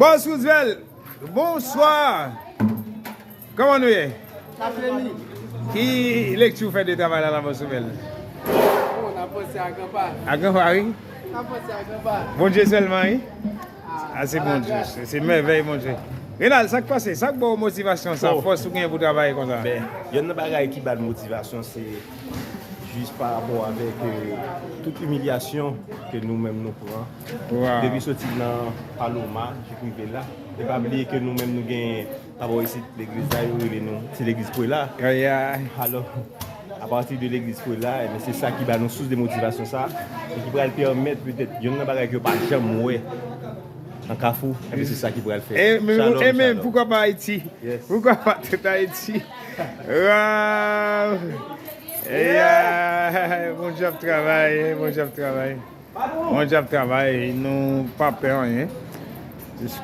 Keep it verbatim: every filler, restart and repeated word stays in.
Boss Roosevelt, bonswa. Kòman nou ye? N ap vini. Ki lekti ou fè de travay la, la, Boss Roosevelt? Bon, n ap panse a granpa. A granpa, wi. N ap panse a granpa. Bondye sèlman, wi. Ah, se Bondye. Se, se mèvèy Bondye. Renald, sa k pase? Sa k ba w motivasyon sa, fòs ou gen pou travay konsa? Ben, yonn nan bagay ki ba n motivasyon, se jis pa rapò avèk, euh, tout imilyasyon ke nou menm nou pran. Depi soti nan Paloma, jis rive la. E pa bliye ke nou menm nou gen, dabò isit, legliz la, yo rele nou ti legliz Pwela. Alò, apati de legliz Pwela, ebyen, se sa ki ba nou sous de motivasyon sa, e ki pral pèmèt petèt yonn nan bagay ke yo pa janm wè nan Kafou, ebyen, se sa ki pral fèt. E, men, shalom, e, men, shalom. Poukwa pa Ayiti? Yes. Poukwa pa tout Ayiti? Waw! Yeah! Bondye ap travay, Bondye ap travay. Bondye ap travay, nou pa pè anyen. Piske